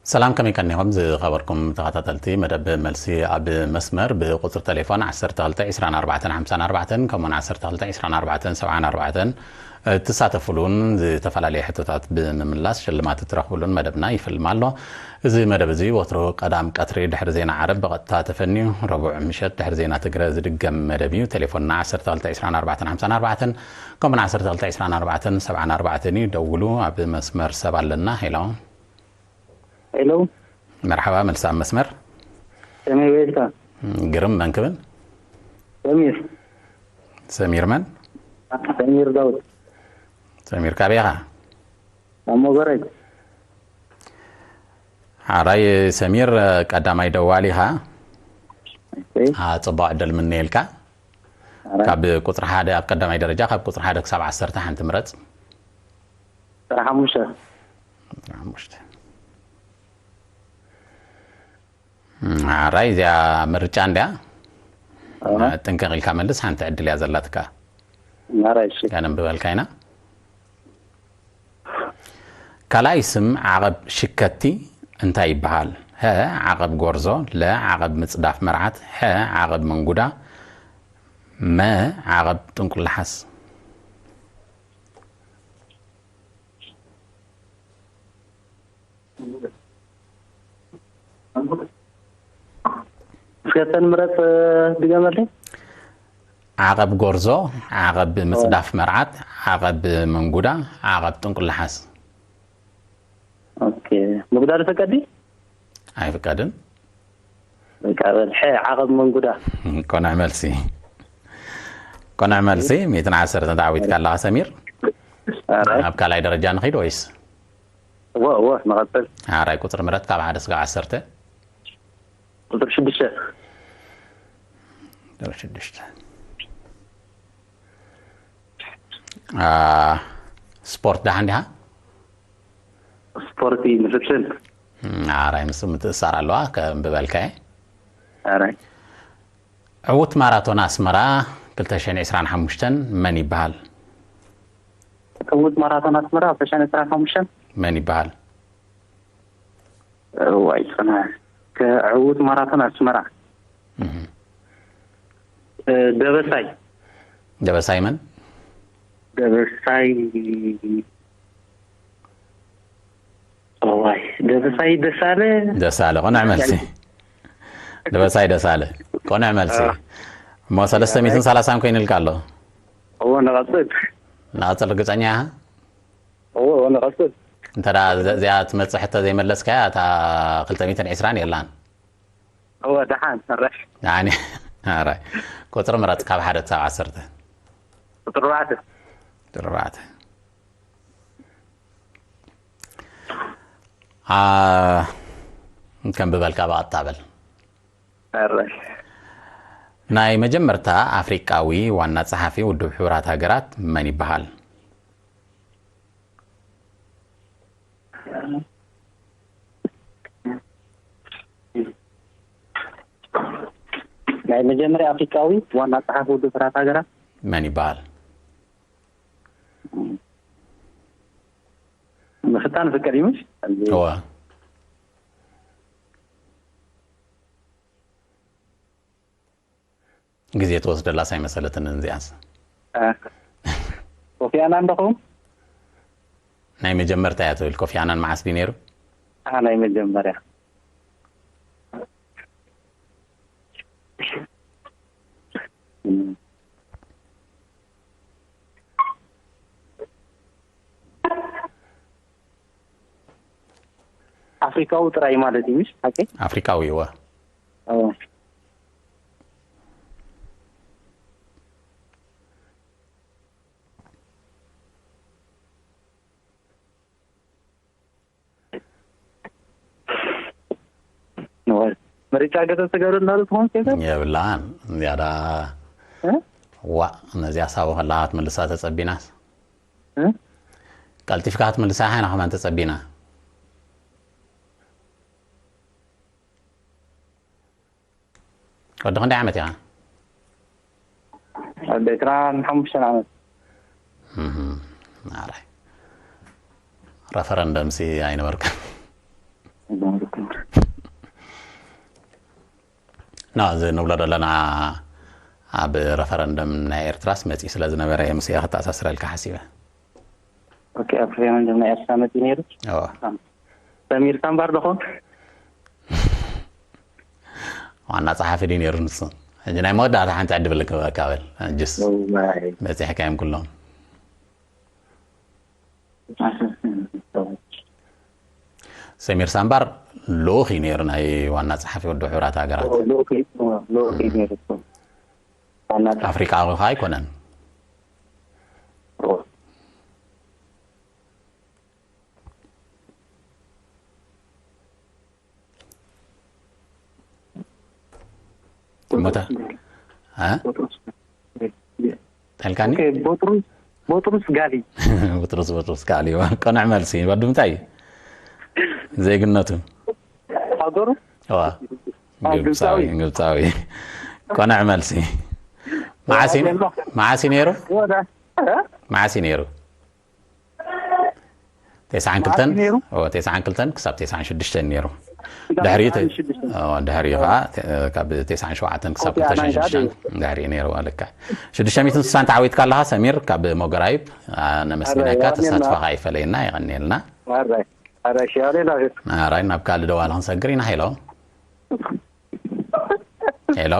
ሰላም፣ ከመይ ቀኒኹም ዝኸበርኩም ተኸታተልቲ መደብ መልሲ ኣብ መስመር? ብቁጽሪ ቴሌፎን ዓሰርተ ክልተ ዕስራን ኣርባዕተን ሓምሳን ኣርባዕተን ከምኡውን ዓሰርተ ክልተ ዕስራን ኣርባዕተን ሰብዓን ኣርባዕተን እትሳተፉሉን ዝተፈላለየ ሕቶታት ብምምላስ ሽልማት እትረኽቡሉን መደብና ይፍልም ኣሎ። እዚ መደብ እዚ ወትሩ ቀዳም ቀትሪ ድሕሪ ዜና ዓረብ ብቐጥታ ተፈንዩ፣ ረቡዕ ምሸት ድሕሪ ዜና ትግረ ዝድገም መደብ እዩ። ቴሌፎንና ዓሰርተ ክልተ ዕስራን ኣርባዕተን ሓምሳን ኣርባዕተን ከምኡውን ዓሰርተ ክልተ ዕስራን ኣርባዕተን ሰብዓን ኣርባዕተን እዩ። ደውሉ። ኣብ መስመር ሰብ ኣለና። ሄሎ። ሄሎ። መርሓባ፣ መልሲ ኣብ መስመር። ከመይ ውዒልካ? ግርም፣ መን ክብል? ሰሚር። ሰሚር መን? ሰሚር ዳውድ። ሰሚር፣ ካበይ ኢኻ? ካብ መጎረጅ። ሓራይ ሰሚር፣ ቀዳማይ ደዋሊ ኢኻ። እሺ። አ፣ ጽቡቕ ዕድል ምነየልካ። ሓራይ። ካብ ቁጽሪ ሓደ፣ ኣብ ቀዳማይ ደረጃ ካብ ቁጽሪ ሓደ ክሳብ ዓሰርተ ሓንቲ ምረጽ። ቁጽሪ ሓሙሽተ። ቁጽሪ ሓሙሽተ። እም፣ ሓራይ፣ እዚኣ ምርጫ እንድያ። ኣዋ። ጥንቅቕ ኢልካ መልስ፣ ሓንቲ ዕድል እያ ዘላትካ። ሓራይ፣ እሺ። ከነንብበልካ ኢና። ካልኣይ ስም ዓቐብ ሽከቲ እንታይ ይበሃል? ሀ፣ ዓቐብ ጎርዞ፣ ለ፣ ዓቐብ ምጽዳፍ መርዓት፣ ሐ፣ ዓቐብ መንጉዳ፣ መ፣ ዓቐብ ጥንቁላሓስ። እስከ እተን ምረጽ፣ ድገመለይ። ዓቐብ ጎርዞ፣ ዓቐብ ምጽዳፍ መርዓት፣ ዓቐብ መንጉዳ፣ ዓቐብ ጥንቁላሓስ። ኦኬ። ምጉዳል ፈቀዲ? ኣይፍቀድን። በቃ በል፣ ሐ፣ ዓቐብ መንጉዳ። ቅኑዕ መልሲ። ቅኑዕ መልሲ፣ ሚእትን ዓሰርተን ተዓዊትካ ኣለኻ ሰሚር። ኣረ። ኣብ ካልኣይ ደረጃ ንኺድ ወይስ? እወ፣ እወ፣ ንቐጽል። ሓራይ ቁጽሪ ምረጥ ካብ ሓደ ስጋብ ዓሰርተ። ቁጽሪ ሽዱሽተ። ቁጽሪ ሽዱሽተ። አ፣ ስፖርት ደሓን ዲኻ? ስፖርቲ ንፍትን። እም፣ ኣራይ ምስ ምትእሳር ኣለዋ፣ ከንብበልካ እየ። ኣራይ። ዕዉት ማራቶን ኣስመራ ክልተ ሽሕን ዕስራን ሓሙሽተን መን ይበሃል? ዕዉት ማራቶን ኣስመራ ክልተ ሽሕን ዕስራን ሓሙሽተን? መን ይበሃል? እዋይ፣ ጽናሕ። ከ-፣ ዕዉት ማራቶን ኣስመራ። እህ። እ፣ ደበሳይ። ደበሳይ መን? ደበሳይ፣ እዋይ፣ ደበሳይ ደሳለ። ደሳለ፣ ቅኑዕ መልሲ። ደበሳይ ደሳለ፣ ቅኑዕ መልሲ። አ። እሞ ሰለስተ ሚእትን ሰላሳን ኮይኑልካ ኣሎ። እዎ፣ ንቐጽል። ንቐጽል፣ ርግጸኛ ኢኻ? እዎ፣ እዎ፣ ንቐጽል። እንተ ደኣ እዚኣ ትመጽእ ሕቶ ዘይመለስካያ፣ እታ ክልተ ሚእትን ዕስራን የላን። እወ፣ ደሓን፣ ኣረ። ኣነ፣ ኣረ። ቁጽሪ ምረጽ ካብ ሓደ ክሳብ ዓሰርተ። ቁጽሪ ኣርባዕተ። ቁጽሪ ኣርባዕተ። አ፣ ከንብበልካ ብቐጥታ በል። ኣረ። ናይ መጀመርታ ኣፍሪቃዊ ዋና ጸሓፊ ውድብ ሕቡራት ሃገራት መን ይበሃል? ናይ መጀመርያ ኣፍሪቃዊ ዋና ጸሓፊ ውድብ ሕቡራት ሃገራት መን ይበሃል? ምፍታን ፍቅር ይምሽ? እወ። ግዜ ትወስደላስ ኣይመሰለትንን እዚኣስ። እ፣ ኮፊ ኣናን ዶ ኸውን? ናይ መጀመርታ እያ ትብል። ኮፊ ኣናን መዓስ ድዩ ነይሩ? አ፣ ናይ መጀመርያ። ኣፍሪካዊ ጥራይ ማለት እዩ፣ ምሽ? ሓቂ? ኣፍሪካዊ፣ እወ። ኦ። ምርጫ ገተ ተገብረልና ዶ ትኾን ከይተ? የብላን። ዝያዳ እ? ዋእ፣ ነዚኣ ሳቦ ከላ ክትምልሳ ተጸቢናስ። እ? ቀልጢፍካ ክትምልሳ ኢኻ፣ ኢና ከማን ተጸቢና። ወዲ ክንደይ ዓመት ኢኻ? ወዲ ዕስራን ሓሙሽተን ዓመት። እህ፣ ኣራይ። ረፈረንደምሲ ኣይነበርካን። ና እዚ ንብሎ ዘለና ኣብ ረፈረንደም ናይ ኤርትራስ መፂ ስለ ዝነበረ እየ ምስኣ ክተኣሳስረልካ ሓሲበ። ኦኬ፣ ኣብ ሬፈረንደም ናይ ኤርትራ መፂ ነይሩ። እወ። ሰሚር ሳምባር ዶ ኾን? ዋና ጸሓፊ ድዩ ነይሩ ንሱ? ሕጂ ናይ መወዳእታ ሓንቲ ዕድል ክበካ በል። ሕጅስ እዋይ። በጺሕካዮም ኩሎም። ሰሚር ሳምባር ልኡኽ እዩ ነይሩ፣ ናይ ዋና ጸሓፊ ውድብ ሕቡራት ሃገራት። ልኡኽ እዩ፣ ልኡኽ እዩ ነይሩ እኮ። ዋና ኣፍሪቃዊ ኸኣ ኣይኮነን። ሞታ እ? ተልካኒ? ኦኬ፣ ቦጥሩስ ቦጥሩስ ጋሊ። ብጥሩስ ብጥሩስ ካሊ። ቀኑዕ መልሲ። ወዲ ምንታይ እዩ? ዜግነቱ? ሃገሩ? እዋ። ኣብ ግብጻዊ፣ ግብጻዊ። ግብጻዊ። ቀኑዕ መልሲ። መዓስ እዩ፣ መዓስ እዩ ነይሩ? ወዳ እ? መዓስ እዩ ነይሩ? ተስዓን ክልተን? መዓስ እዩ ነይሩ? እዎ፣ ተስዓን ክልተን ክሳብ ተስዓን ሽዱሽተን ነይሩ። ክሳብ ድሕሪ ተስዓን ሽዱሽተን። እዎ፣ ድሕሪ ኸዓ ተ-፣ ካብ ተስዓን ሸውዓተን ክሳብ ኦኬ፣ ኣና ክልተ ሽሕን ሽዱሽተን ይሓድር። ድሕሪ ነይሩ ኣለካ። ሽዱሽተ ሚእትን ስሳን ተዓዊትካለኻ ሰሚር፣ ካብ ሞገራይብ ኣነመስግነካ። ኣረ፣ የቐንየልና። ተሳትፎኻ ኣይፈለየና፣ የቐንየልና። ኣራይ ኣራይ ሺ ኣሬ ላፊ ኣራይ፣ ናብ ካልእ ደዋል ክንሰግር ኢና። ሄሎ። ሄሎ።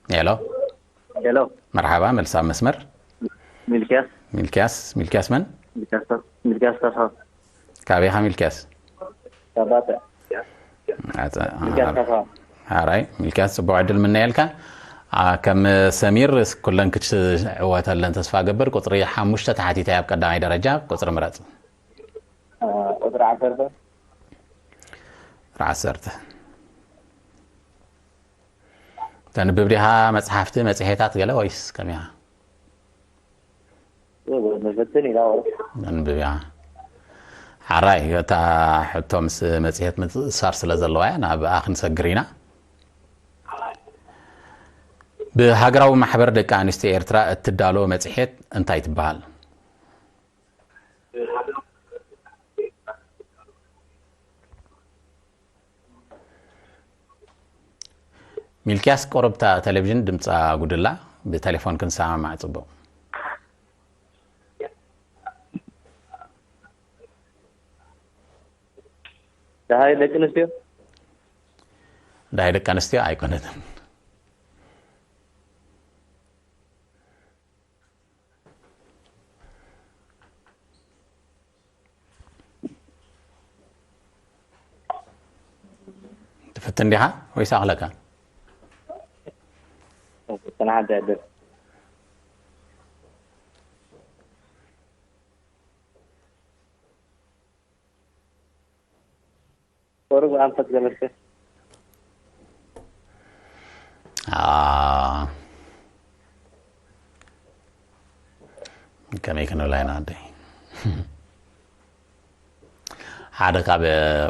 ሄሎ። ሄሎ። መርሓባ፣ መልሲ ኣብ መስመር። ሚልኪያስ። ሚልኪያስ። ሚልኪያስ መን? ሚልኪያስ ተ-፣ ሚልኪያስ ተስፋ። ካበይ ኢኻ ሚልኪያስ? ካባተ። ኣጸ-፣ ሚልኪያስ ተስፋ። ኣራይ፣ ሚልኪያስ፣ ጽቡቕ ዕድል ምነየልካ። ኣ፣ ከም ሰሚር ኩለን ክትዕወተለን ተስፋ ገብር። ቁጽሪ ሓሙሽተ ተሓቲተ ኣብ ቀዳማይ ደረጃ። ቁጽሪ ምረጽ። አ፣ ቁጽሪ ዓሰርተ። ቁጽሪ ዓሰርተ። ተንብብ ዲኻ መጽሓፍቲ፣ መጽሔታት ገለ ወይስ ከመይ ኢኻ? ንፈትን ኢና። ኣንብብ እያ። ሓራይ፣ እታ ሕቶ ምስ መጽሔት ምትእስሳር ስለ ዘለዋ እያ፣ ናብኣ ክንሰግር ኢና። ብሃገራዊ ማሕበር ደቂ ኣንስትዮ ኤርትራ እትዳሎ መጽሔት እንታይ ትበሃል? ሚልኪያስ፣ ቁሩብ እታ ቴሌቪዥን ድምጻ ጉድላ፣ ብቴሌፎን ክንሰማማዕ ጽቡቕ። ደሃይ ደቂ ኣንስትዮ? ደሃይ ደቂ ኣንስትዮ ኣይኮነትን። ትፍትን ዲኻ ወይስ ኣኽለካ? ጽንሓት ይዕድል። ቁሩብ ኣንፈት ገለስከ። ኣኣ፣ ከመይ ክንብላ ኢና ኣደይ? ሓደ ካብ፣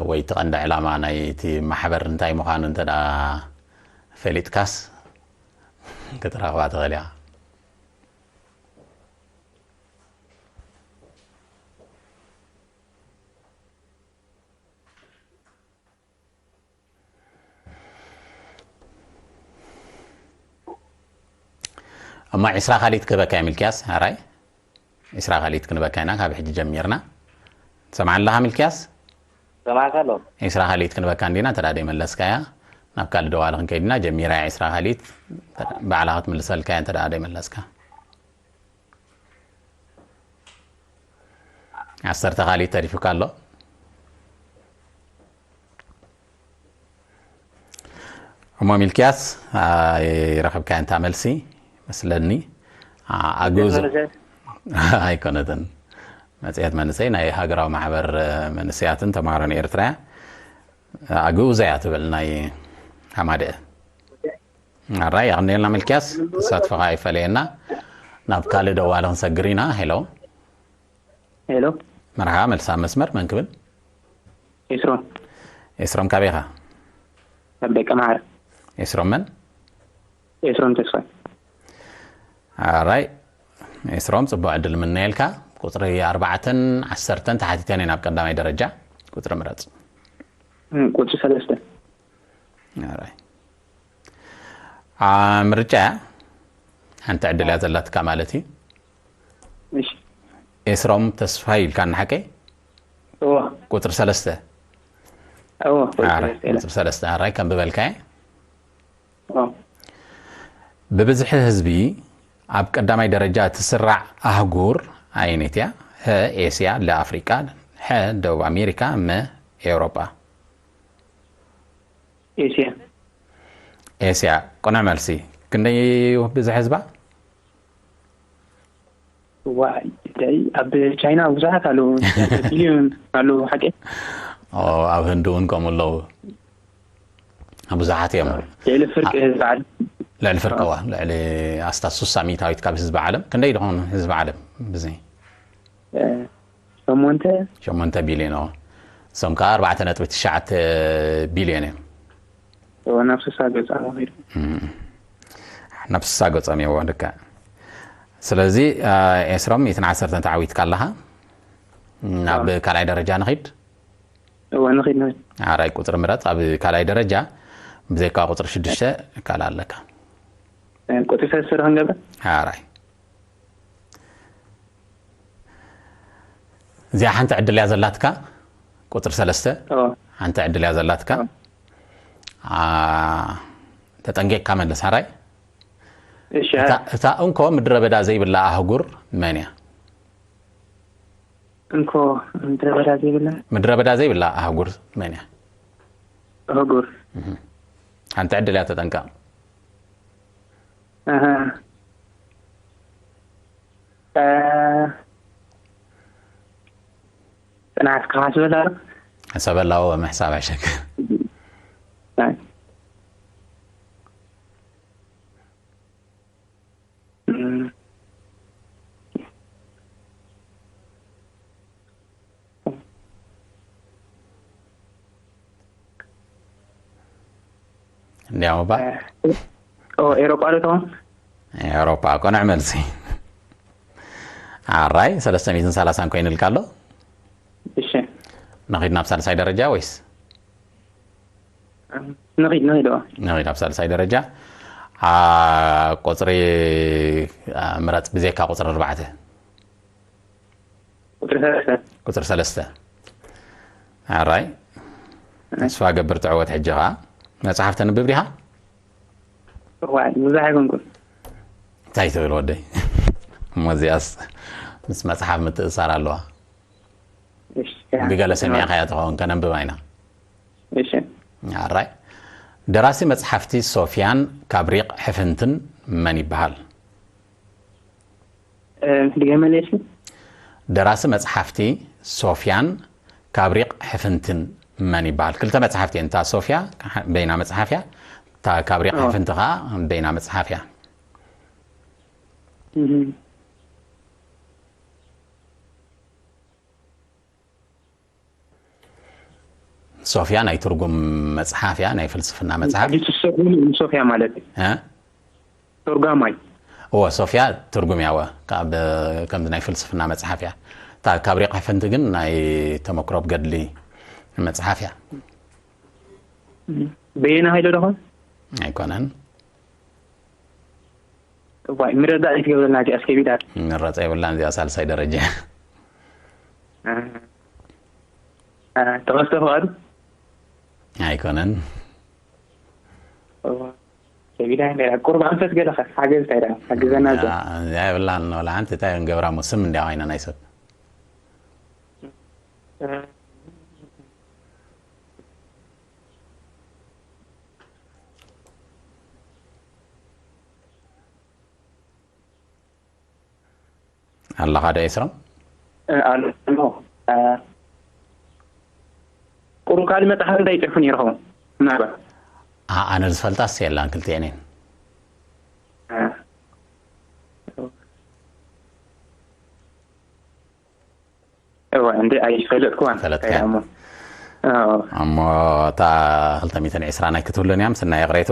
ወይ እቲ ቀንዲ ዕላማ ናይ እቲ ማሕበር እንታይ ምዃኑ እንተ ደኣ ፈሊጥካስ ክትረኽባ ትኽእል ኢኻ። እሞ ዒስራ ካልኢት ክህበካ እየ ሚልክያስ፣ ሕራይ? ዒስራ ካልኢት ክንህበካ ኢና ካብ ሕጂ ጀሚርና። ትሰምዓኒ ኣለኻ ሚልክያስ? ሰማዕካ ኣሎ። ዒስራ ካልኢት ክንህበካ እንዲና፣ እንተ ደኣ ደይመለስካያ ናብ ካልእ ደዋሊ ክንከይድ ኢና። ጀሚራ እያ ዒስራ ካልኢት፣ ባዕልኻ ክትምልሰልካ እያ እንተ ደኣ ደይመለስካ። ዓሰርተ ካልኢት ተሪፉካ ኣሎ። እሞ ሚልክያስ፣ ኣይረኸብካያን እታ መልሲ መስለኒ። ኣ-፣ ኣግኡ ዝ-፣ መንእሰይ? ኣይኮነትን። መጽሔት መንእሰይ ናይ ሃገራዊ ማሕበር መንእሰያትን ተማሃሮን ኤርትራ እያ። ኣግኡ ዘያ ትብል ናይ ሃማደአ። ኣራይ፣ የቐንየልና ሚልክያስ፣ ተሳትፎኻ ኣይፈለየና። ናብ ካልእ ደዋሊ ክንሰግር ኢና። ሄሎ። ሄሎ። መርሓባ፣ መልሲ ኣብ መስመር፣ መን ክብል? ኤስሮም። ኤስሮም ካበይ ኢኻ? ካብ ደቀ መሓረ። ኤስሮም መን? ኤስሮም ተስፋ። ኣራይ፣ ኤስሮም፣ ጽቡቕ ዕድል ምነየልካ። ቁጽሪ ኣርባዕተን ዓሰርተን ተሓቲተን እየን ኣብ ቀዳማይ ደረጃ። ቁፅሪ ምረፅ። ቁፅሪ ሰለስተ። ምርጫ እያ። ሓንቲ ዕድል እያ ዘላትካ ማለት እዩ። ኤስሮም ተስፋይ ኢልካ ንሓቀይ? ቁፅሪ ሰለስተ። ቁፅሪ ሰለስተ። ኣራይ ከም ብበልካ እየ። ብብዝሒ ህዝቢ ኣብ ቀዳማይ ደረጃ ትስራዕ ኣህጉር ኣየነይቲ እያ? ሀ፣ ኤስያ፣ ለ፣ ኣፍሪቃ፣ ሐ፣ ደቡብ ኣሜሪካ፣ መ፣ ኤውሮጳ። ኤስያ። ኤስያ። ቅኑዕ መልሲ። ክንደይ እዩ ብዝሒ ህዝባ? ዋይ፣ እንታይ፣ ኣብ ቻይና ብዙሓት ኣለዉ፣ ቢልዮን ኣለዉ፣ ሓቂ? ኦ፣ ኣብ ህንዲ እውን ከምኡ ኣለዉ። ብዙሓት እዮም። ልዕሊ ፍርቂ ህዝቢ ዓለም። ልዕሊ ፍርቂ፣ እዋ፣ ልዕሊ ኣስታት ሱሳ ሚእታዊት ካብ ህዝቢ ዓለም። ክንደይ ድኾኑ ህዝቢ ዓለም ብዚ? እ፣ ሸሞንተ። ሸሞንተ ቢልዮን፣ እዋ። እሶም ከኣ ኣርባዕተ ነጥቢ ትሽዓተ ቢልዮን እዮም። እዎ፣ ናብ ሱሳ ገጻ ኸይዱ። እም። ናብ ሱሳ ገጾም እየዎ፣ ልክዕ። ስለዚ፣ እ፣ ኤስሮም፣ ሚእትን ዓሰርተን ተዓዊትካ ኣለኻ። ናብ እዎ። ካልኣይ ደረጃ ንኺድ። እዎ፣ ንኺድ፣ ንኺድ። ኣራይ ቁጽሪ ምረጽ። ኣብ ካልኣይ ደረጃ፣ ብዘይካ ቁጽሪ ሽዱሽተ ካልእ ኣለካ። እ፣ ቁጽሪ ሰለስተ ዶ ክንገብር? ኣራይ። እዚኣ ሓንቲ ዕድል እያ ዘላትካ፣ ቁጽሪ ሰለስተ። እዎ። ሓንቲ ዕድል እያ ዘላትካ። እዎ። ኣ፣ ተጠንቂቕካ መልስ፣ ኣራይ? እሺ፣ እታ፣ ኣራይ። እታ እንኮ ምድረ በዳ ዘይብላ ኣህጉር መን እያ? እንኮ ምድረ በዳ ዘይብላ? ምድረ በዳ ዘይብላ ኣህጉር መን እያ? ኣህጉር። እህ። ሓንቲ ዕድል እያ፣ ተጠንቀቕ። ኣሃ። እ፣ ጽናሕ፣ ክሓስበላ ዶ? ሕሰበላ፣ ወ፣ ምሕሳብ ኣይሸክ። ኣይ። እም። እንዲያው እባ። ኦ፣ ኤሮጳ ዶ ትኾን? ኤሮጳ፣ ቅኑዕ መልሲ። ኣራይ፣ ሰለስተ ሚእትን ሰላሳን ኮይኑልካ ኣሎ። እሺ። ንኺድ ናብ ሳልሳይ ደረጃ ወይስ? ንኺድ፣ ንኺድ፣ ኦ። ንኺድ ናብ ሳልሳይ ደረጃ። ኣ፣ ቁጽሪ፣ ኣ፣ ምረጽ ብዘይካ ቁጽሪ ኣርባዕተ። ቁጽሪ ሰለስተ። ቁጽሪ ሰለስተ። ኣራይ። ተስፋ ገብር ትዕወት። ሕጂ ኸኣ መጽሓፍ ተንብብ ዲኻ? እዋይ፣ ብዙሕ ኣይኮንኩን። እንታይ ትብል ወደይ? እሞ እዚኣስ ምስ መጽሓፍ ምትእሳር ኣለዋ። እሺ፣ ብገለ ሰሚዕካያ ትኸውን፣ ከነንብባ ኢና። እሺ። ኣራይ። ደራሲ መጽሓፍቲ ሶፍያን ካብ ሪቕ ሕፍንትን መን ይበሃል? እ፣ ድገመለይ እስኪ። ደራሲ መጽሓፍቲ ሶፍያን ካብ ሪቕ ሕፍንትን መን ይበሃል? ክልተ መጽሓፍቲ እየን። እታ ሶፍያ በይና መጽሓፍ እያ፣ እታ ካብ ሪቕ ኣዎ። ሕፍንቲ ኸኣ በይና መጽሓፍ እያ። እህ። ሶፍያ ናይ ትርጉም መጽሓፍ እያ፣ ናይ ፍልስፍና መጽሓፍ። ኣዲሱ ትርጉም ሶፍያ ማለት እዩ። እ? ተርጓማይ። እወ፣ ሶፍያ ትርጉም እያ፣ እወ። ካብ፣ ከምዚ ናይ ፍልስፍና መጽሓፍ እያ። እታ ካብ ሪቕ ሕፍንቲ ግን ናይ ተመክሮ ብገድሊ መጽሓፍ እያ። በየነ ሃይለ ዶ ኾን? ኣይኮነን። እዋይ፣ ምርዳእ ይትገብረልና እዚኣ እስከ ቢዳ። ምረጻ የብላን እዚኣ፣ ሳልሳይ ደረጃ። እ፣ እ፣ ተኸስተ ፍቓዱ? ኣይኮነን። እዋ፣ ከቢዳ እንደ ቁርብ ኣንፈት ገለኸ ሓገዝ እንታይ ደኣ ሓግዘና እዛ። እዚኣ የብላን፣ ወላ ሓንቲ እንታይ ክንገብራ እሞ፣ ስም እንድያ ኮይና ናይ ሰብ። እ፣ ኣለኻ ዶ ኤስሮም? እ፣ ኣሎ፣ ኣሎ። እ፣ ቁሩብ ካልእ መጽሓፍ እንታይ ይጽሕፉ ነይርኹም? ምናልባት። ኣ-፣ ኣነ ዝፈልጣስ የላን፣ ክልቲኤን እየን። እ። እወ፣ እንዴ፣ ኣይፈለጥኩዋን። ፈለጥካ። እሞ፣ ኣዎ። እሞ እታ ክልተ ሚእትን ዕስራ ናይ ክትብሉን እያ፣ ምስናይ ይቕሬቱ።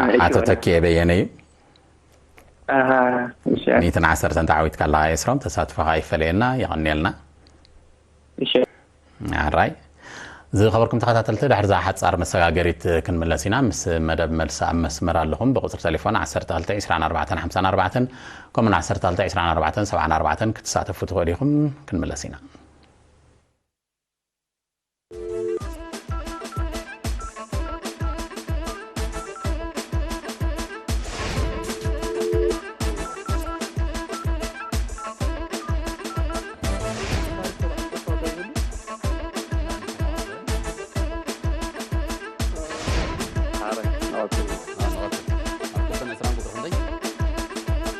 ኣይ፣ ኣቶ ኣይኮነን። ተኪኤ በየነ እዩ። ኣሃ፣ እሺ። ሚእትን ዓሰርተን ተዓዊትካ ኣለኻ ኤስሮም፣ ተሳትፎኻ ይፈለየና፣ የቐንየልና። እሺ። ኣራይ ዝኸበርኩም ተኸታተልቲ፣ ድሕርዛ ሓጻር መሰጋገሪት ክንምለስ ኢና። ምስ መደብ መልሲ ኣብ መስመር ኣለኹም። ብቁጽሪ ቴሌፎን ዓሰርተ ክልተ ዕስራን ኣርባዕተን ሓምሳን ኣርባዕተን፣ ከምኡን ዓሰርተ ክልተ ዕስራን ኣርባዕተን ሰብዓን ኣርባዕተን ክትሳተፉ ትኽእሉ ኢኹም። ክንምለስ ኢና።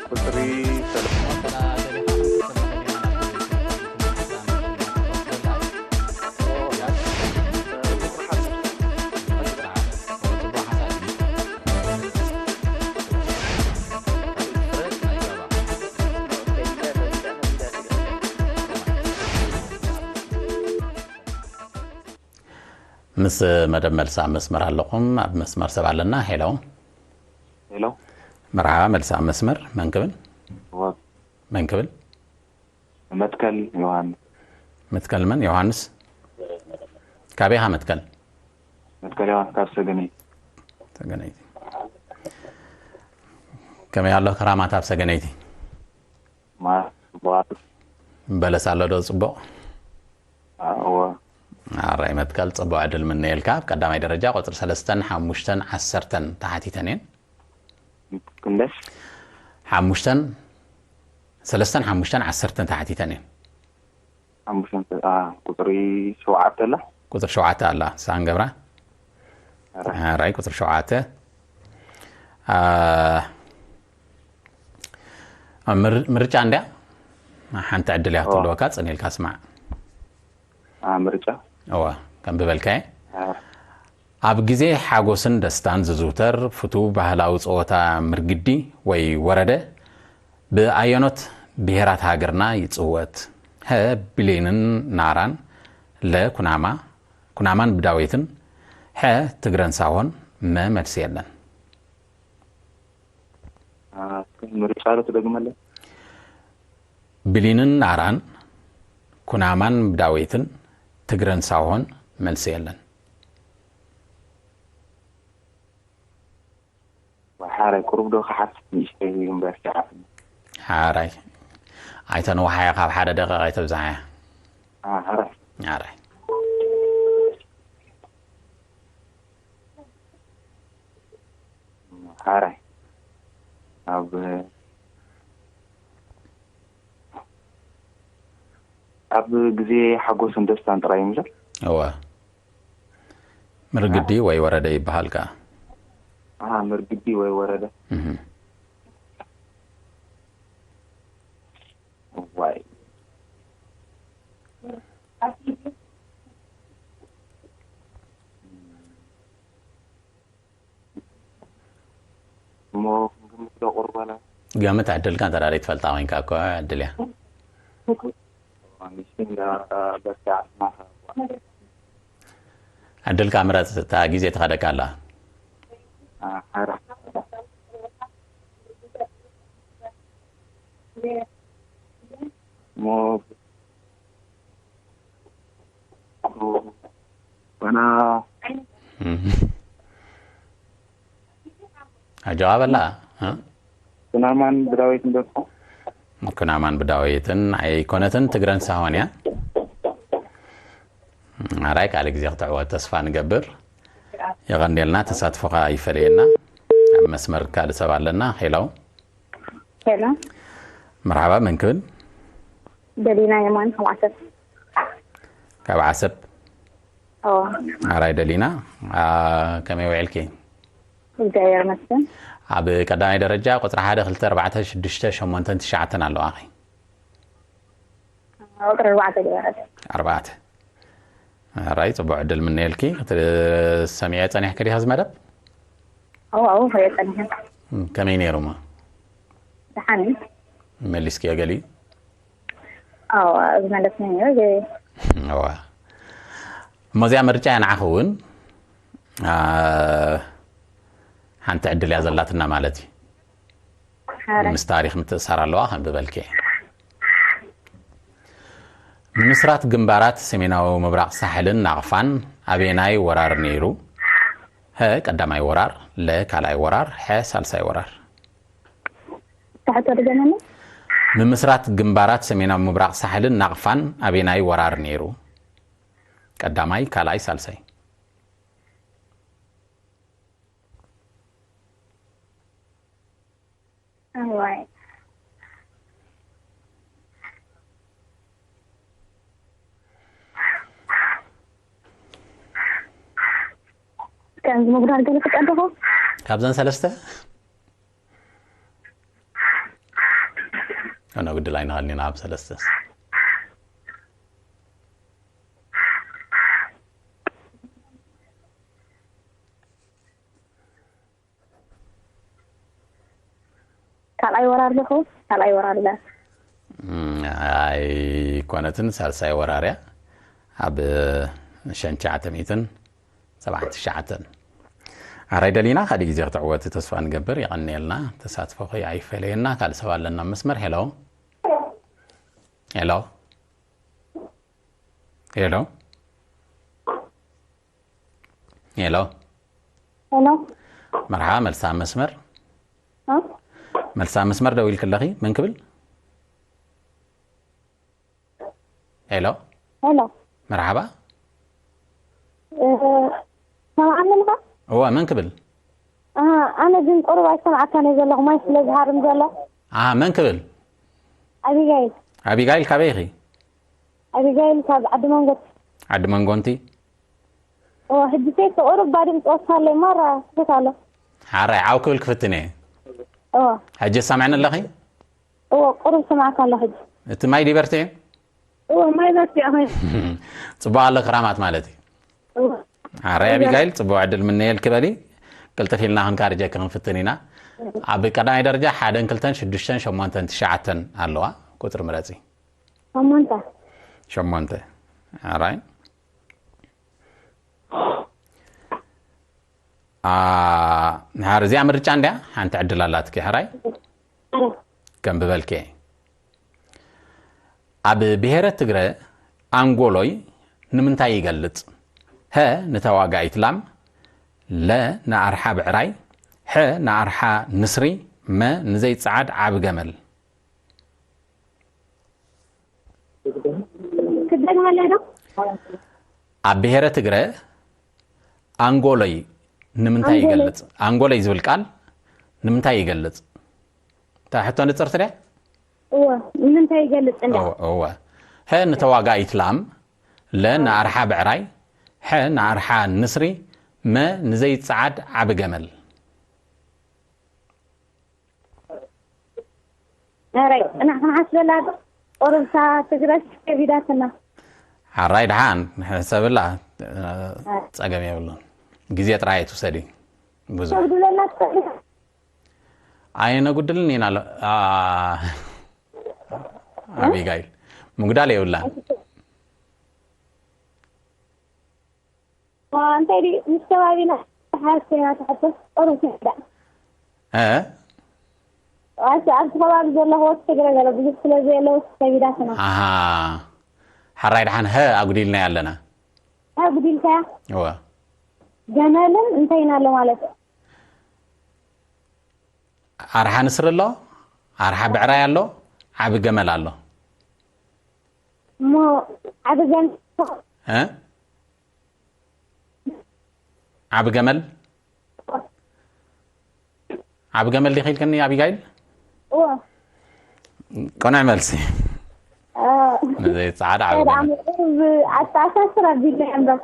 ቁጽሪ ምስ መደብ መልሲ ኣብ መስመር ኣለኹም። ኣብ መስመር ሰብ ኣለና። ሄሎ። ሄሎ። መርሓባ፣ መልሲ ኣብ መስመር። መን ክብል? እወ። መን ክብል? መትከል ዮሃንስ። መትከል መን? ዮሃንስ። ካበይ ኢኻ መትከል? መትከል ዮሃንስ ካብ ሰገነይቲ። ሰገነይቲ። ከመይ ኣሎ ክራማት ኣብ ሰገነይቲ? ማ-፣ ጽቡቓት። በለስ ኣሎ ዶ ጽቡቕ? እወ። ኣራይ መትከል፣ ጽቡቕ ዕድል ምነየልካ። ኣብ ቀዳማይ ደረጃ ቁጽሪ ሰለስተን ሓሙሽተን ዓሰርተን ተሓቲተን እየን። ክንደይ? ሓሙሽተን፣ ሰለስተን ሓሙሽተን ዓሰርተን ተሓቲተን እየን። ሓሙሽተን፣ አ፣ ቁጽሪ ሸውዓተ ኣላ? ቁጽሪ ሸውዓተ ኣላ፣ ሳን ገብራ። ኣራይ። ኣራይ፣ ቁጽሪ ሸውዓተ። አ፣ ምር-፣ ምርጫ እንድያ። ሓንቲ ዕድል እያ ኦ። ትህልወካ፣ ጽን ኢልካ ስማዕ። አ፣ ምርጫ? እወ፣ ከም ዝበልካየ። አ። ኣብ ግዜ ሓጎስን ደስታን ዝዝውተር ፍቱው ባህላዊ ጸወታ ምርግዲ ወይ ወረደ ብኣየኖት ብሄራት ሃገርና ይጽወት? ሀ፣ ብሊንን ናራን፣ ለ፣ ኩናማ፣ ኩናማን ብዳዌትን፣ ሐ፣ ትግረን ሳሆን፣ መ፣ መልሲ የለን። አ፣ እስኪ ምርጫ ዶ ትደግመለይ? ብሊንን ናራን፣ ኩናማን ብዳዌትን፣ ትግረን ሳሆን፣ መልሲ የለን። ሓራይ ቁሩብ ዶ ክሓስብ ንእሽተይ እምበር ክሓስብ። ሓራይ ኣይተንውሓያ፣ ካብ ሓደ ደቂቕ ኣይተብዝሓያ። አ፣ ሓራይ። ሓራይ። ሓራይ። ኣብ፣ ኣብ ግዜ ሓጎስን ደስታን ጥራይ ይምዘር? እወ። ምርግዲ ወይ ወረደ ይበሃል ከኣ። ኣሃ፣ ምርግዲ ወይ ወረደ። እህ። ዋይ። እሞ ክንግምት ዶ ቁርባና? ገምት፣ ዕድልካ እንተ ደኣ ትፈልጣ ኮይንካ እኮ ዕድል እያ። ኣንስቲ እንዳ በርትዕ ዓስና። ዕድልካ ምረጽ፣ እታ ግዜ ትኸደካ ኣላ። አ፣ ሓራ። እሞ ባና። እህ። ኣጆኻ በላ፣ እ? ኩናማን ብዳዊትን ዶ ትኾን? ኩናማን ብዳዊትን ኣይኮነትን፣ ትግረን ሳሆን እያ። ኣራይ ካልእ ግዜ ክትዕወት ተስፋ ንገብር። የቐንየልና፣ ተሳትፎኻ ይፈለየና። ኣብ መስመር ካልእ ሰብ ኣለና። ሄሎ። ሄሎ። መርሓባ፣ መን ክብል? ደሊና የማን ካብ ዓሰብ። ካብ ዓሰብ? ኦ። ኣራይ ደሊና፣ አ፣ ከመይ ውዒልኪ? እግዚኣብሔር ይመስገን። ኣብ ቀዳማይ ደረጃ ቁጽሪ ሓደ፣ ክልተ፣ ኣርባዕተ፣ ሽዱሽተ፣ ሸሞንተን ትሽዓተን ኣለዋኺ። ቁጽሪ ኣርባዕተ ገይረ። ኣርባዕተ። ኣራይ፣ ጽቡቕ ዕድል ምነየልኪ። ክትሰሚዐ ጸኒሕኪ ዲኺ እዚ መደብ? ኣዎ፣ ኣዎ፣ ከየ ጸኒሐ። እም፣ ከመይ ነይሩ እሞ? ደሓን እዩ። መሊስኪዮ ገሊኡ? ኣዎ፣ ዝመለስኒ ነይሩ፣ ግን እዋ። እሞ እዚኣ ምርጫ እያ ንዓኺ እውን፣ አ፣ ሓንቲ ዕድል እያ ዘላትና ማለት እዩ። ሓራይ። ምስ ታሪኽ ምትእሳር ኣለዋ፣ ከም ዝበልኪ። ንምስራት ግንባራት ሰሜናዊ ምብራቕ ሳሕልን ናቕፋን ኣበየናይ ወራር ነይሩ? ሀ ቀዳማይ ወራር፣ ለ ካልኣይ ወራር፣ ሐ ሳልሳይ ወራር። ታሕቶ ድገመኒ። ምምስራት ግንባራት ሰሜናዊ ምብራቕ ሳሕልን ናቕፋን ኣበየናይ ወራር ነይሩ? ቀዳማይ፣ ካልኣይ፣ ሳልሳይ። እዋይ። ከምዚ ምጉዳል ገለ ትቀደኹ? ካብዘን ሰለስተ ኣነ ግድል ኣይንሃልኒና ኣብ ሰለስተ። ካልኣይ ወራር ዲኹ? ካልኣይ ወራር ለ ኣይኮነትን፣ ሳልሳይ ወራርያ ኣብ ሸንቻዓተ ሚእትን ሰብዓን ትሽዓተን። ኣራይ ደሊና ካልእ ግዜ ክትዕወቲ ተስፋ ንገብር። የቐንየልና፣ ተሳትፎኺ ኣይፈለየና። ካልእ ሰብ ኣለና ኣብ መስመር። ሄሎ፣ ሄሎ፣ ሄሎ፣ ሄሎ። ሄሎ። መርሓ፣ መልሳ መስመር። እ? መልሳ መስመር ደው ኢልኪ ኣለኺ። መን ክብል? ሄሎ፣ ሄሎ። መርሓባ። እ፣ ሰማዕኒ ኣለኻ? እዋ፣ መን ክብል? እ፣ ኣነ ግን ቁሩብ ኣይሰማዕካን እየ ዘለኹ፣ ማይ ስለ ዝሃርም ዘሎ። ኣ መን ክብል? ኣቢጋይል። ኣቢጋይል፣ ካበይ ኢኺ? ኣቢጋይል ካብ ዓዲ መንጎት። ዓዲ መንጎንቲ። እዎ፣ ሕጂ ሴት ቁሩብ ባድም ጸወታ ኣሎ፣ ማራ ስሕት ኣሎ። ሓራይ፣ ዓው ክብል ክፍትን እየ። እዎ። ሕጂ ሰምዕኒ ኣለኺ? እዎ፣ ቁሩብ ሰማዕካ ኣሎ ሕጂ። እቲ ማይ ዲበርቲ እዩ? እዎ፣ ማይ በርቲዖ ኮይኑ። ጽቡቕ ኣሎ ክራማት ማለት እዩ። እዎ። ሓራይ ኣቢጋይል፣ ጽቡቕ ዕድል ምነየልኪ በሊ። ቅልጥፍ ኢልና ክንካርጀኪ ክንፍትን ኢና። ኣብ ቀዳማይ ደረጃ ሓደን ክልተን ሽዱሽተን ሸሞንተን ትሽዓተን ኣለዋ። ቁጽሪ ምረጺ። ሸሞንተ። ሸሞንተ። ኣራይ። ኣ፣ ንሓር እዚኣ ምርጫ እንድያ፣ ሓንቲ ዕድል ኣላትኪ። ሕራይ። ከም ብበልኪ። ኣብ ብሄረ ትግረ ኣንጎሎይ ንምንታይ ይገልጽ? ሀ ንተዋጋኢት ላም፣ ለ ንኣርሓ ብዕራይ፣ ሐ ንኣርሓ ንስሪ፣ መ ንዘይጸዓድ ዓቢ ገመል። ክደግመለይ ዶ? ኣብ ብሄረ ትግረ ኣንጎሎይ ንምንታይ ኣንጎሎይ። ይገልጽ? ኣንጎሎይ ዝብል ቃል ንምንታይ ይገልጽ? እታ ሕቶ ንጽርቲ ድያ? እዎ፣ ንምንታይ ይገልጽ እንዳ? እወ፣ እወ። ሀ ንተዋጋኢት ላም፣ ለ ንኣርሓ ብዕራይ፣ ሐ ንኣርሓ ንስሪ፣ መ ንዘይጸዓድ ዓቢ ገመል። ኣራይ፣ ጽናሕ ክንሓስበላ ዶ? ቁሩብታ ትግረስ ከቢዳትና። ሓራይ ደሓን ንሕሰብላ፣ እ፣ ጸገም የብሉን። ግዜ ጥራይ ኣይትውሰዲ። ብዙሕ ተጉድለና ትኽእል። ኣየነጉድልን ኢና ኣሎ። ኣ፣ ኣቢጋይል፣ ምጉዳል የብላን። ዋ፣ እንታይ ድዩ? ምስ ከባቢና ሓርሴና ትሕቶ ቁሩብ ትሕዳ። እ? ኣቲ ኣብቲ ከባቢ ዘለኹዎ ትግረ ገለ ብዙሕ ስለ ዘየለዉ ከቢዳትና። ኣሃ። ሓራይ ደሓን ሀ ኣጉዲልናያ ኣለና። ኣጉዲልካያ? እወ። ገመልን እንታይን ኣሎ ማለት እዩ? ኣርሓ ንስሪ ኣሎ፣ ኣርሓ ብዕራይ ኣሎ፣ ዓቢ ገመል ኣሎ። እሞ ዓቢ ገመል? እ? ዓቢ ገመል? ዓቢ ገመል ዲኺ ኢልክኒ ኣቢጋይል? እወ። ቅኑዕ መልሲ። እ። ንዘይ ጸዓዳ ዓቢ ገመል። ኣተኣሳስር ኣቢልና እምበር።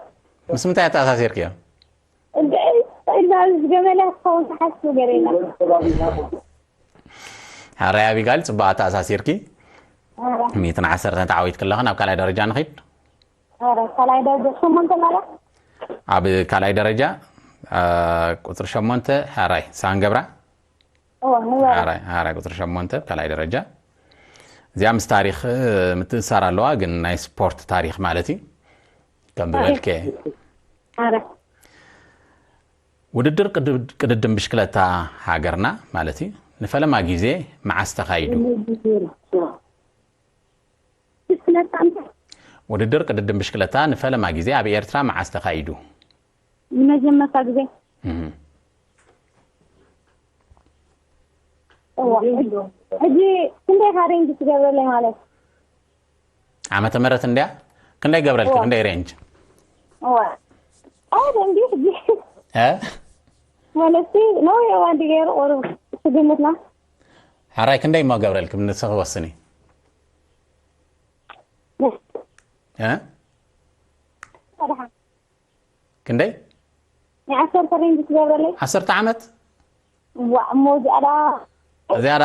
ምስ ምንታይ ኣተኣሳሲርክዮ? እንደ-፣ እንዳ ገመል ክኸውን ክሓስብ ገለ ኢና። ሓራይ ኣቢጋይል፣ ጽቡቕ ኣተኣሳሲርኪ። ኣረ። ሚእትን ዓሰርተን ተዓዊትኪ ኣለኺ። ናብ ካልኣይ ደረጃ ንኺድ። ኣረ፣ ካልኣይ ደረጃ ሸሞንተ ማለት? ኣብ ካልኣይ ደረጃ፣ እ፣ ቁጽሪ ሸሞንተ፣ ሓራይ ሳንገብራ። እወ፣ ንበራ። ሓራይ፣ ሓራይ ቁጽሪ ሸሞንተ፣ ካልኣይ ደረጃ። እዚኣ ምስ ታሪኽ፣ እ፣ ምትእሳር ኣለዋ፣ ግን ናይ ስፖርት ታሪኽ ማለት እዩ። ከም ብበልከ። ኣረ። ውድድር ቅድ-፣ ቅድድም ብሽክለታ ሃገርና ማለት እዩ፣ ንፈለማ ግዜ መዓስ ተኻይዱ? ብሽክለታ እንታይ? ውድድር ቅድድም ብሽክለታ ንፈለማ ግዜ ኣብ ኤርትራ መዓስ ተኻይዱ? ንመጀመርታ ግዜ። እህ። እዋ፣ ሕጂ ክንደይ ኢኻ ሬንጅ ትገብረለይ ማለት? ዓመተ ምህረት እንድያ? ክንደይ ገብረልኪ? ክንደይ ሬንጅ? እዋ፣ ኣይ ደንዲ ሕጂ እ? ማለት ነው። የዋ እንዲ ገይሩ ቁሩብ ትግምትና ሕራይ ክንደይ እሞ ገብረልኪ? ንስኺ ወስኒ። እ? ሰላሳ ክንደይ? ናይ ዓሰርተ ሬንጅ ትገብረለይ? ዓሰርተ ዓመት? ዋ፣ እሞ ዝያዳ ዝያዳ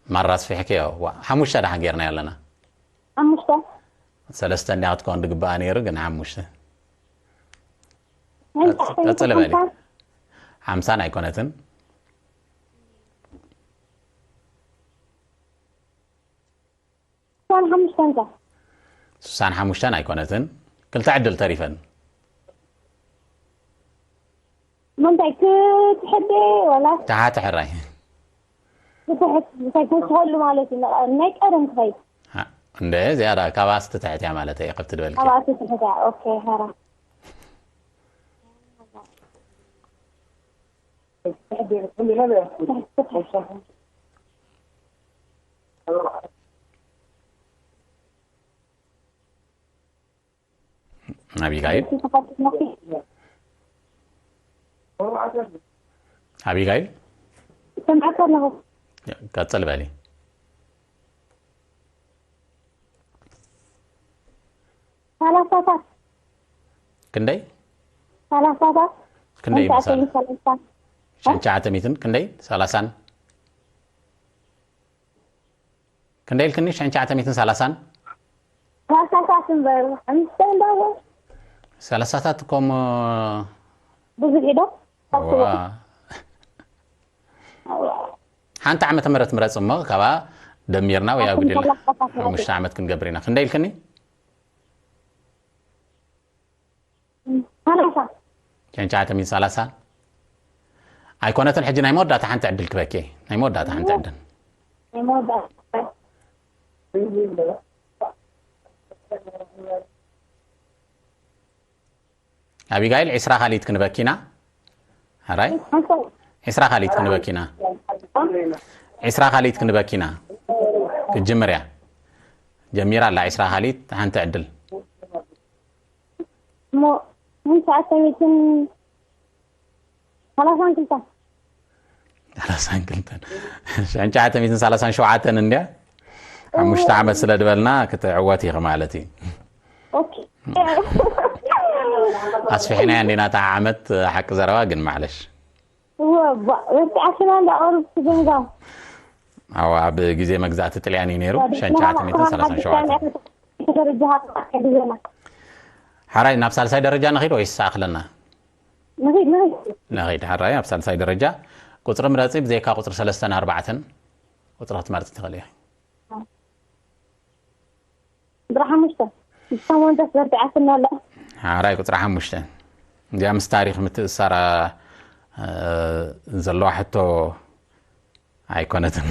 ማራ ኣስፊሕክዮ። ዋ፣ ሓሙሽተ ደሓን ጌርና ኣለና። ሓሙሽተ። ሰለስተ እንድያ ክትከውን ዝግባኣ ነይሩ፣ ግን ሓሙሽተ። ናይ ቀጽ-፣ ቀጽሊ በሊ። ሓምሳ። ሓምሳን ኣይኮነትን። ስሳን ሓሙሽተን ከ? ስሳን ሓሙሽተን ኣይኮነትን። ክልተ ዕድል ተሪፈን። ምንታይ ክትሕደ ወላ ተሓተ ሕራይ። ክትሕት እንታይ ክትወስኸሉ ማለት እዩ? ናይ ቀደም ክኸይድ። ሃ፣ እንደ ዝያዳ ካባስ ትትሕት እያ ማለት እየ፣ ከብቲ ድበልኪ። ኣብ ኣቲ ትሕዳ። ኦኬ፣ ሄራ። ኣቢጋይል፣ ኣቢጋይል፣ ሰምዐካ ኣለኹ። ቀጽል በሊ። ሰላሳታት። ክንደይ? ሰላሳታት። ክንደይ እንተ ይመስል? ኣተይ ሰላሳ። ሸንቻዓተ ሚትን ክንደይ? ሰላሳን። ክንደይ ኢልክኒ? ሸንቻዓተ ሚትን ሰላሳን? ሰላሳታት እምበር፣ ሓምሽተ እንዳወ። ሰላሳታት እኮ እሞ ብዙሕ ኢዶ? ዋ። ሓንቲ ዓመተ ምህረት ምረጽ እሞ፣ ካብኣ ደሚርና ወይ ኣጉዲልና ሓሙሽተ ዓመት ክንገብር ኢና። ክንደይ ኢልክኒ? ሰላሳ። ሸንቻዓተ ሚትን ሰላሳ። ኣይኮነትን፣ ሕጂ ናይ መወዳእታ ሓንቲ ዕድል ክበኪ። ናይ መወዳእታ ሓንቲ ዕድል። ናይ መወዳእታ። ኣቢጋይል፣ ዒስራ ካሊት ክንበኪና። ሕራይ? ዒስራ ካሊት ክንበኪና። ዒስራ ካሊት ክንበኪና። ክትጅምር እያ። ጀሚራ ኣላ ዒስራ ካሊት፣ ሓንቲ ዕድል። እሞ ሸንቻዓተ ሚትን ሰላሳን ክልተን። ሰላሳን ክልተን። ሸንቻዓተ ሚትን ሰላሳን ሸውዓተን እንድያ። ሓሙሽተ ዓመት ስለ ድበልና ክትዕወት ኢኺ ማለት እዩ። ኦኬ። ኣስፊሕናያ እንዲና እታ ዓመት፣ ሓቂ ዘረባ ግን ማዕለሽ። እወ፣ ባ-፣ በቲ ዓሽና እንዳቐሩብ ትግምጋም። ኣዋ፣ ኣብ ግዜ መግዛእቲ ጥልያን እዩ ነይሩ። ሸንቻዓተ ሚትን ሰላሳን ሸውዓተን። ደረጃ ሃብታ ግዜና። ሓራይ፣ ናብ ሳልሳይ ደረጃ ንኺድ ወይስ ኣኽለና? ንኺድ፣ ንኺድ። ንኺድ፣ ሓራይ፣ ኣብ ሳልሳይ ደረጃ። ቁጽሪ ምረጺ፣ ብዘይካ ቁጽሪ ሰለስተን ኣርባዕተን ቁጽሪ ክትመርጺ ትኽእሊ ኢኺ። ቁጽሪ ሓሙሽተ። ብሰሞን ተስበርቲዓትና ኣላ። ሓራይ፣ ቁጽሪ ሓሙሽተ። እዚኣ ምስ ታሪኽ ምትእሳር፣ እ፣ ዘለዋ ሕቶ ኣይኮነትን።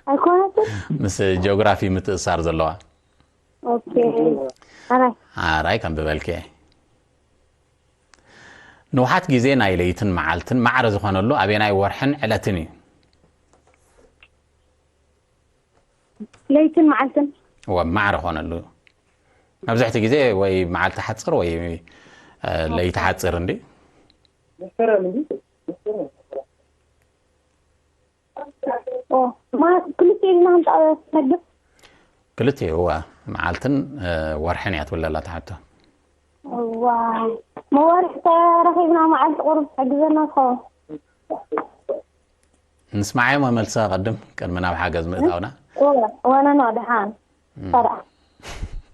ኣይኮነትን? ምስ ጂኦግራፊ ምትእሳር ዘለዋ። ኦኬ። ኣራይ። ኣራይ ከም ዝበልከ። ንውሓት ግዜ ናይ ለይትን መዓልትን ማዕረ ዝኾነሉ ኣበየናይ ወርሕን ዕለትን እዩ? ለይትን መዓልትን። እወ፣ ማዕረ ኾነሉ። መብዛሕትኡ ግዜ ወይ መዓልቲ ሓጽር ወይ፣ እ፣ ለይቲ ሓጽር እንዲ። ኦ፣ ማ-፣ ክልቲኡ ኢልና ክንጠቕስ ነግር? ክልቲኡ፣ እወ፣ መዓልትን፣ እ፣ ወርሕን እያ ትብል ዘላ እታ ሕቶ። እዋ፣ መወርሒ ተረኺብና መዓልቲ ቁሩብ ትሕግዘና ትኸውን። ንስማዓዮ መመልሰ ቀድም ቅድሚ ናብ ሓገዝ ምእታውና። እወ፣ ወነኖ ደሓን። እም። ፈርዓ።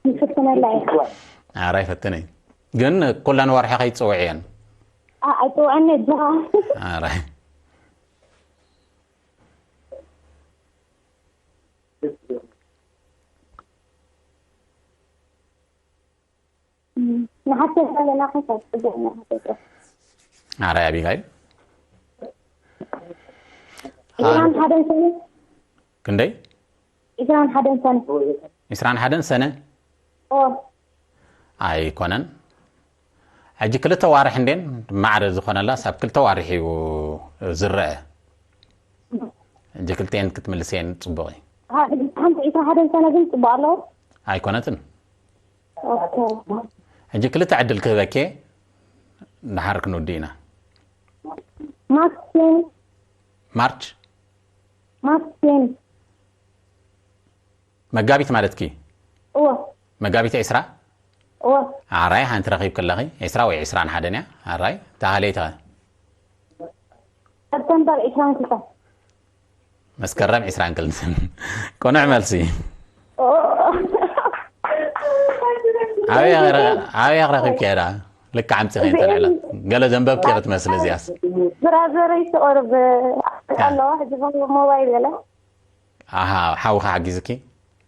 ንፍትነላ እያ። ኣራይ ፈትነይ። ግን ኩለን ወርሒ ከይትጽውዕየን። ኣ-፣ ኣይጽውዐኒ እጃ። ኣራይ። እም፣ ንሓሰብ ዘለና ከይተጽብዕ ንሓሰብ። ኣራይ ኣቢጋይል። ኢራን ሓደን ሰነ። ክንደይ? ኢራን ሓደን ሰነ። ዕስራን ሓደን ሰነ ኣይኮነን። ሕጂ ክልተ ዋርሕ እንዴን ማዕረ ዝኾነላስ ኣብ ክልተ ዋርሕ እዩ ዝረአ። ሕጂ ክልተን ክትምልስየን ጽቡቕ እዩ። ሓንቲ ዕስራ ሓደን ሰነ ግን ጽቡቕ ኣለዎ። ኣይኮነትን። ሕጂ ክልተ ዕድል ክህበኬ፣ ድሓር ክንውዲ ኢና። ማክሲን ማርች ማክሲን መጋቢት ማለትኪ? እወ። መጋቢት ዕስራ? እወ። ኣራይ ሓንቲ ረኺብኪ ኣለኺ። ዕስራ ወይ ዕስራን ሓደን እያ። ኣራይ፣ እታ ካልኣይቲ ኸ? ሰፕተምበር ዕስራን ክልተን። መስከረም ዕስራን ክልተን። ቅኑዕ መልሲ። ኦ። ኣበይ ኣረ-፣ ኣበይ ረኺብኪ እያ ደኣ? ልክዕ ኣምጺኺ እዚኤን እንተልዕላ። ገለ ዘንበብኪ ክትመስሊ እዚኣስ። ብራዘረይ ትቐርብ ኣለዋ፣ ሕጂ ሞባይል ገለ። ኣሃ፣ ሓውኻ ሓጊዙኪ?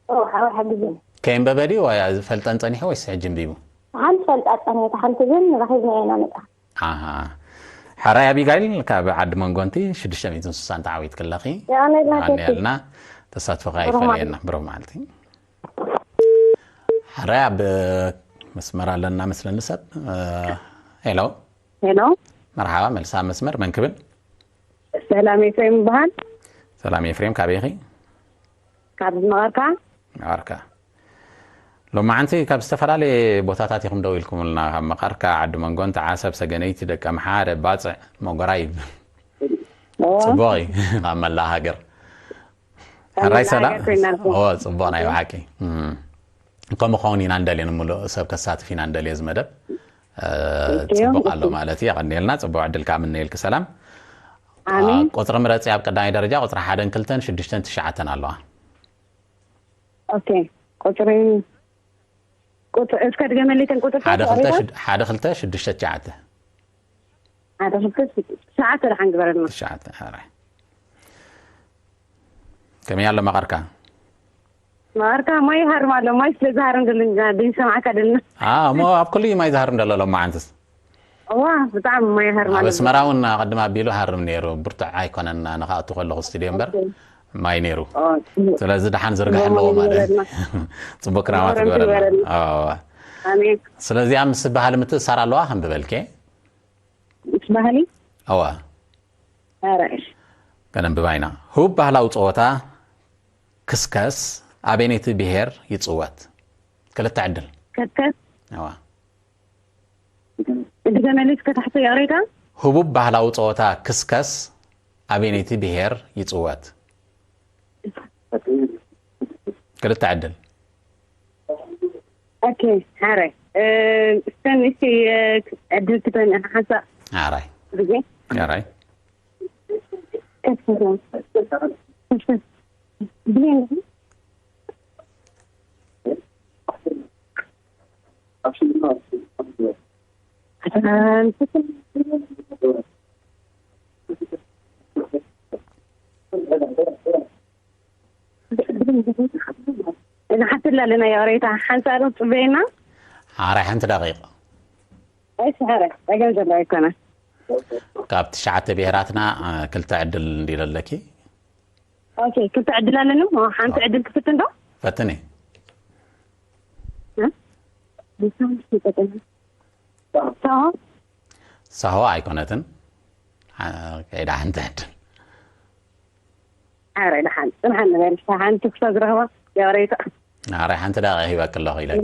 ኦ፣ ሓው ሓጊዙ። ከየንበበ ድዩ ወይ ፈልጠን ጸኒሑ ወይስ ሕጂ ኣንቢቡ? ሓንቲ ፈልጣ ጸኒሐት፣ ሓንቲ ግን ረኺብና ኢና መጣ። ኣሃ። ሕራይ ኣቢጋይል ካብ ዓዲ መንጎንቲ ሽዱሽተ ሚእትን ስሳን ተዓዊትኪ ኣለኺ። የቐንየልና ቴቲ። የቐንየልና። ተሳትፎኻ ብሩኽ መዓልቲ። ኣይፈለየና። ብሩኽ መዓልቲ። ሕራይ ኣብ መስመር ኣለና መስለኒ ሰብ። እ፣ ሄሎ። ሄሎ። መርሓባ፣ መልሳ መስመር መን ክብል? ሰላም ኤፍሬም ይበሃል። ሰላም ኤፍሬም፣ ካበይ ኢኺ? ካብ መቐርካ። መቐርካ። ሎማዓንቲ ካብ ዝተፈላለየ ቦታታት ኢኹም ደው ኢልኩምልና፣ ካብ መቐርካ፣ ዓዲ መንጎንቲ፣ ዓሰብ፣ ሰገነይቲ፣ ደቀምሓረ፣ ባጽዕ፣ መጎራይብ። ኦ። ጽቡቕ እዩ፣ ካብ መላእ ሃገር። ካብ ሕራይ መላእ ሰላም። ሃገር ኮይና ኣለኹ። ኦ፣ ጽቡቕ ናይ ብሓቂ። እም። ከምኡ ክኸውን ኢና እንደልዮ፣ ንምሉእ ሰብ ከሳትፍ ኢና እንደልዮ እዚ መደብ። እ፣ Thank you። ጽቡቕ ኣሎ ማለት እዩ። የቐንየልና፣ ጽቡቕ ዕድል ከኣ ምነየልኪ ሰላም። ኣሜን። ቁጽሪ ምረጺ ኣብ ቀዳማይ ደረጃ፣ ቁጽሪ ሓደን ክልተን ሽዱሽተን ትሽዓተን ኣለዋ። ኦኬ። ቁጽሪ፣ ቁጽ-፣ እስከ ድገመለይ እተን ቁጽርታት ሓደ ክልተ ተቐሪባ? ሽድ-፣ ሓደ ክልተ ሽዱሽተ ትሽዓተ። ሓደ ክልተ ሽዱሽተ ትሽዓተ ደሓን ግበረልና። ትሽዓተ፣ ሕራይ። ከመይ ኣሎ መቐርካ? መቐርካ ማይ ይሃርም ኣሎ። ማይ ስለ ዝሃርም ደሎ እንጃ፣ ዘይሰማዕካ ደልና። አ፣ እሞ ኣብ ኩሉ እዩ ማይ ዝሃርም ደሎ ሎማዓንትስ። እዋ፣ ብጣዕሚ ማይ ይሃርም ኣብ ኣሎ። ኣስመራ እውን ኣቐድም ኣቢሉ ሃርም ነይሩ። ብርቱዕ ኣይኮነን፣ ኣነ ክኣቱ ከለኹ ስቱድዮ እምበር ኦኬ። ማይ ነይሩ። ኦ፣ ጽቡቕ። ስለዚ ደሓን ዝርጋሕ ጽቡቕ ኣለዎ ማለት እዩ። ይበለና። ጽቡቕ ክራማት ክብረት ይበለና። ይበለና። እዋ። ኣሜን። ስለዚ ኣብ ምስ ባህሊ ምትእሳር ኣለዋ፣ ከም ብበልኬ። ምስ ባህሊ? እዋ። ኧረ እሺ። ከነንብባ ኢና። ህቡብ ባህላዊ ጸወታ ክስከስ ኣበየነይቲ ብሄር ይጽወት? ክልተ ዕድል። ከስከስ? እዋ። ድገመለይ እስከ ታሕቲ ይቕሬታ። ህቡብ ባህላዊ ጸወታ ክስከስ ኣበየነይቲ ብሄር ይጽወት? ክልተ ዕድል። ኦኬ፣ ሓራይ። እ፣ እስከ ንእሽተይ፣ እ፣ ዕድል ትበን ሓንሳእ። ሓራይ። ግዜ። ሓራይ። ከስከስ። ከስከስ። ብሌን። ንሓትላ ኣለና ይቕሬታ፣ ሓንሳእ ዶ ጽበየና? ሓራይ ሓንቲ ደቂቕ። እሺ፣ ሓራይ፣ ጸገም ዘሎ ኣይኮነን። ካብ ትሽዓተ ብሄራትና፣ እ፣ ክልተ ዕድል እንዲለ ኣለኪ። ኦኬ፣ ክልተ ዕድል ኣለኒ እሞ ሓንቲ ኦ። ዕድል ክፍትን ዶ? ፈትኒ። እ? ሳሆ? ሳሆ ኣይኮነትን። አ፣ ከይዳ ሓንቲ ዕድል። ኣረ፣ ደሓን፣ ጽንሓ ንበል። ሓንቲ ክሳብ ዝረኽባ፣ ይቕሬታ። ኣረ፣ ሓንቲ ደቂቕ ሂበኪ ኣለኹ ኢለኪ።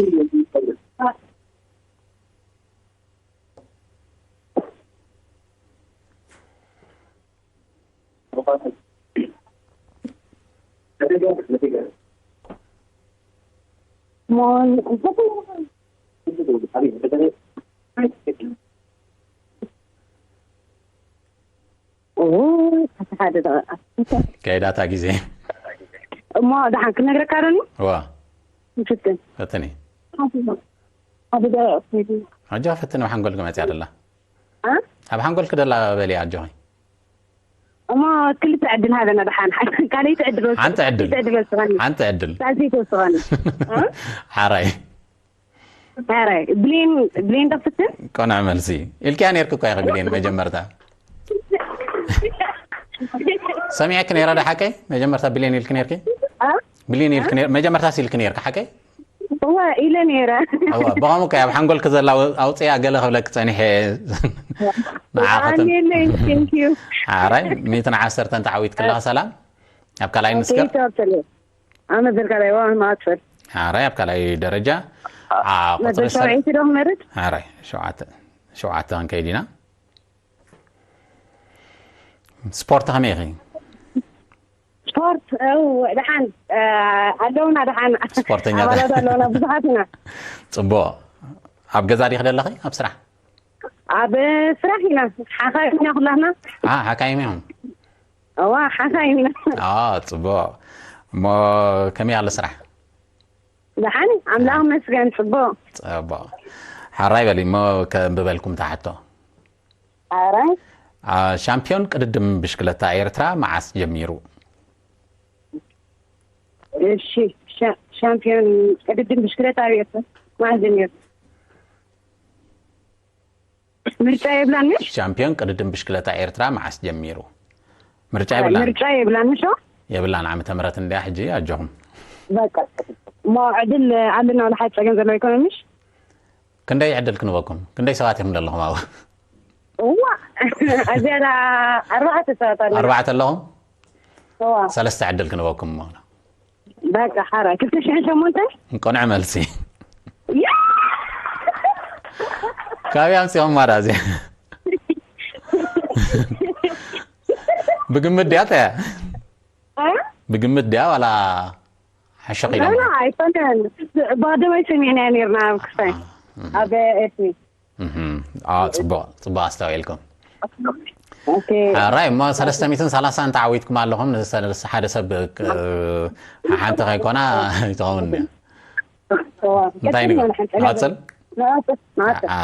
ኦ፣ ሓደ ደቂቃ። ከይዳታ ግዜ። እሞ ደሓን ክነግረካ ዶ? ዋ። ንፍትን። ፈትኒ። ሓደ ደቂቃ። ኣጆኺ ፈትኒ፣ ኣብ ሓንጎልኪ መጽያ ደላ። አ? ኣብ ሓንጎልኪ ደላ በሊ ኣጆኺ። እሞ ክልተ ዕድል ሃበና ደሓን። ካልኣይቲ ዕድል ወስድ። ሓንቲ ዕድል። ክልተ ዕድል ወስኸኒ። ሓንቲ ዕድል። ሳልሰይቲ ወስኸኒ። እ? ሓራይ። ሓራይ። ብሌን፣ ብሌን ዶ ክፍትን? ቅኑዕ መልሲ። ኢልኪያ ነይርኪ እኮ ኢኺ ብሌን መጀመርታ። ሰሚዐኪ ነይረ ዶ ሓቀይ? መጀመርታ ብሌን ኢልኪ ነይርኪ? እ? ብሊን ኢልክ ነር መጀመርታ ሲልክ ነርካ ሓቀይ? እዋ ኢለ ነይረ። እዋ ብኸምኡ ከ ኣብ ሓንጎልክ ዘላ ኣውፅያ ገለ ክብለክ ፀኒሐ። ንዓኸተም ኣሜለይ ቴንክ ዩ። ሓራይ ሚትን ዓሰርተን ተዓዊት ክለኻ ሰላም። ኣብ ካልኣይ ንስከር። ኣመዘር ካልኣይ ዋ ማፅር ሓራይ ኣብ ካልኣይ ደረጃ። ዓ ቁፅሪ መበል ሰብዒቲ ዶ ክመርፅ? ሓራይ ሸውዓተ ሸውዓተ ክንከይድ ኢና። ስፖርት ከመይ ኢኺ? ስፖርት ደሓን ኣለውና ደሓን ስፖርተኛ ኣባላት ኣለውና ብዙሓት ኢና። ፅቡቅ። ኣብ ገዛ ዲኺ ደለኺ ኣብ ስራሕ? ኣብ ስራሕ ኢና። ሓኻይም ኢና ኩላህና። ሓካይም እዮም። እዋ ሓኻይም ኢና። ጽቡቅ። እሞ ከመይ ኣሎ ስራሕ? ደሓን ኣምላኽ መስገን ጽቡቅ። ጽቡቅ። ሓራይ በሊ እሞ ከንብበልኩም እታ ሕቶ። ሓራይ ሻምፒዮን ቅድድም ብሽክለታ ኤርትራ መዓስ ጀሚሩ? እሺ ሻምፒዮን ቅድድም ብሽክለታ ኣብ ኤርትራ መዓስ ጀሚሩ? ምርጫ የብላን ምሽ? ሻምፒዮን ቅድድም ብሽክለታ ኤርትራ መዓስ ጀሚሩ? ምርጫ የብላን። ምርጫ የብላን ምሽ? የብላን ዓመተ ምህረት እንድያ ሕጂ ኣጆኹም። በቃ እሞ ዕድል ኣለና ወላ ሓድ ጸገም ዘለዎ ኣይኮነን ምሽ? ክንደይ ዕድል ክንበኩም? ክንደይ ሰባት ኢኹም ዘለኹም ኣብኡ? እዋ እዚኣ ኣርባዕተ ሰባት ኣለና። ኣርባዕተ ኣለኹም? እዋ ሰለስተ ዕድል ክንበኩም እሞ። በቃ ሓራ ክልተ ሽሕን ሸሞንተን ቅኑዕ መልሲ። ካበይ ኣምፂኦማ ዳ እዚኣ? ብግምት ድያ ተያ? ብግምት ድያ ዋላ ሓሸኺ ኢሎም? ኣይኮነን። ባደባይ ሰሚዕናያ ነርና ኣብ ክስታይ ኣብ ኤፍቢ። ጽቡቅ ጽቡቅ ኣስተውዒልኩም። ራይ እሞ ሰለስተ ሚእትን ሰላሳን ተዓዊትኩም ኣለኹም። ንሰለስተ ሓደ ሰብ ሓንቲ ከይኮና ይትኸውን እያ። እንታይ ንብል? ንቐጽል?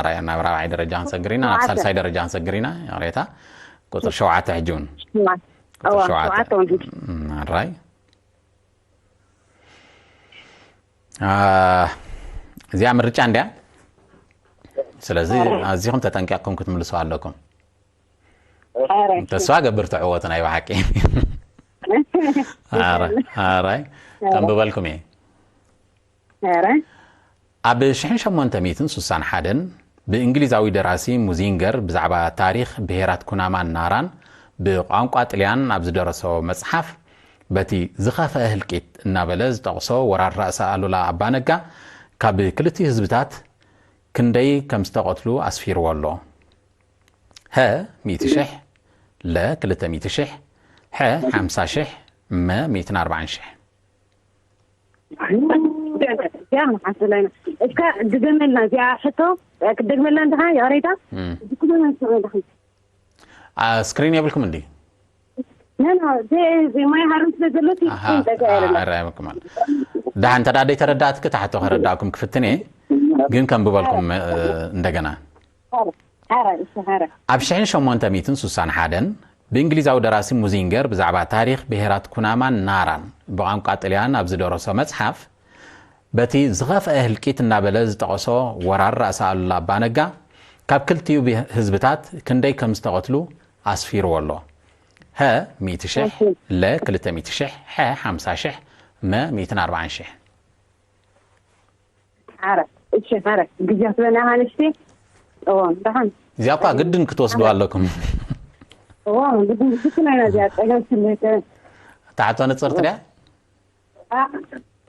ራይ ናብ ራብዓይ ደረጃ ክንሰግር ኢና፣ ናብ ሳልሳይ ደረጃ ክንሰግር ኢና። ይቕሬታ። ቁፅሪ ሸውዓተ ሕጂ እውን። ቁፅሪ ሸውዓተ። ራይ እዚኣ ምርጫ እንድያ። ስለዚ ኣዚኹም ተጠንቂቕኩም ክትምልሱ ኣለኩም። ተስፋ ገብር ትዕወቱ ናይ ብሓቂ። ኣራይ ከንብበልኩም እየ። ኣብ ሽሕን ሸሞንተ ሚእትን ሱሳን ሓደን ብእንግሊዛዊ ደራሲ ሙዚንገር ብዛዕባ ታሪኽ ብሄራት ኩናማን ናራን ብቋንቋ ጥልያን ኣብ ዝደረሶ መጽሓፍ በቲ ዝኸፍአ ህልቂት እናበለ ዝጠቕሶ ወራር ራእሲ ኣሉላ ኣባነጋ ካብ ክልቲኡ ህዝብታት ክንደይ ከም ዝተቐትሉ ኣስፊርዎ ኣሎ። ሀ ሚእቲ ሽሕ፣ ለ ክልተ ሚእቲ ሽሕ፣ ሐ ሓምሳ ሽሕ፣ መ ሚእትን ኣርባዓን ሽሕ። እዚኣ ንሓስለና እስካ ድገመልና እዚኣ ሕቶ ክትደግመልና እንድኻ ይቕሬታ። ስክሪን የብልኩም እንዲ? ዜማይ ሃሩን ስለ ዘሎ ደሓን እንተ ደኣ ደይተረዳእትኪ ታሕቶ ከረዳእኩም ክፍትን እየ። ግን ከንብበልኩም እንደገና። ኣብ ሽሕን ሸሞንተ ሚእትን ሱሳን ሓደን ብእንግሊዛዊ ደራሲ ሙዚንገር ብዛዕባ ታሪኽ ብሄራት ኩናማን ናራን ብቋንቋ ጥልያን ኣብ ዝደረሶ መጽሓፍ በቲ ዝኸፍአ ህልቂት እናበለ ዝጠቐሶ ወራር ራእሲ ኣሉላ ኣባነጋ ካብ ክልቲኡ ህዝብታት ክንደይ ከም ዝተቐትሉ ኣስፊርዎ ኣሎ። ሀ ሚእቲ ሽሕ፣ ለ ክልተ ሚእቲ ሽሕ፣ ሐ ሓምሳ ሽሕ፣ መ ሚእትን ኣርባዓን ሽሕ። ሓረ እሺ ሓረ ግዜ ስለና ሃንሽቲ እዎ ደሓን እዚኣ እኳ ግድን ክትወስዱ ኣለኩም። እዎ ግድን ግድን ኣይና እዚኣ ጸገም ስልህተ ታሕቶ ንጽርቲ ድያ?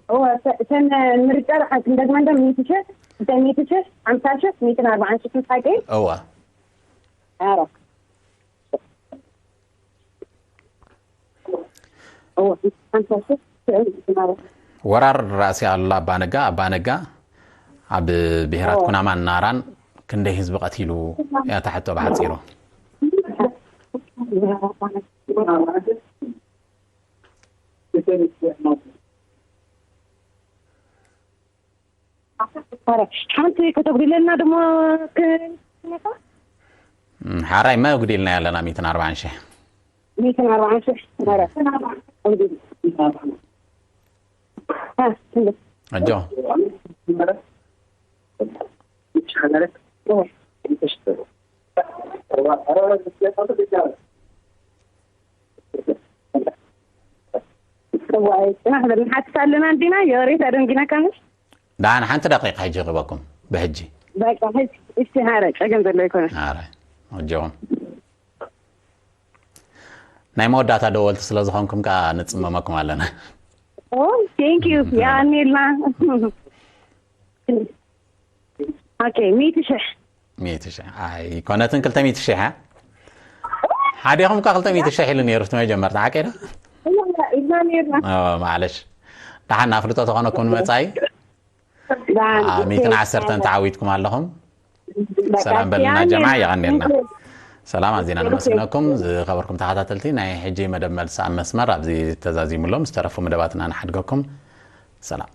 እዎ እተን ምርጫ ደሓን ክንደግመ እንደ ሚእቲ ሽሕ እተን ሚእቲ ሽሕ ሓምሳ ሽሕ ሚእትን ኣርባዓን ሽሕ ሓቂ እዋ ሓረ ወራር ራእሲ ኣሉላ ኣባነጋ ኣባነጋ ኣብ ብሄራት ኩናማን ናራን ክንደይ ህዝቢ ቀቲሉ እያ ትሕቶ ብሓፂሩ። ሓንቲ ከተጉድለልና ደሞ ሓራይ መጉዲልና ያለና ሚትን ኣርባዓን ሽሕ ሚትን ኣርባዓን ሽሕ ኣጆ እዋይ፣ ጽናሕ በል፣ ንሓትት ኣለና እንዲና፣ የወሬታ ደንጊና ካምሽ። ደሓን፣ ሓንቲ ደቂቕ ሕጂ ይቕበኩም፣ ብሕጂ። በቃ፣ ሕጂ፣ እስቲ ሃረ፣ ጸገም ዘሎ ይኮነ። ኣረ፣ ኣጆኹም። ናይ መወዳእታ ደወልቲ ስለ ዝኾንኩም ከኣ ንጽመመኩም ኣለና። ኦ፣ ቴንክ ዩ፣ የቐንየልና። ኦኬ፣ ሚእቲ ሽሕ። ሚእቲ ሽሕ። ኣይኮነትን ክልተ ሚእቲ ሽሕ፣ እ? ሓዲኹም እኳ ክልተ ሚእቲ ሽሕ ኢሉ ነይሩ፣ እቲ መጀመርታ፣ ሓቀይ ዶ? ኢልና ነይርና። ኦ፣ ማዕለሽ። ደሓን፣ ኣፍልጦ ተኾነኩም ንመጻኢ። ደሓን፣ ኣ፣ ሚእትን ዓሰርተን ተዓዊትኩም ኣለኹም። በቃ፣ ሰላም በልና ጀማዓ፣ የቐንየልና። ሰላም፣ ኣዚና ነመስግነኩም። ዝኸበርኩም ተኸታተልቲ፣ ናይ ሕጂ መደብ መልሲ ኣብ መስመር ኣብዚ ተዛዚሙ ኣሎ። ምስ ተረፉ መደባትና ንሓድገኩም። ሰላም።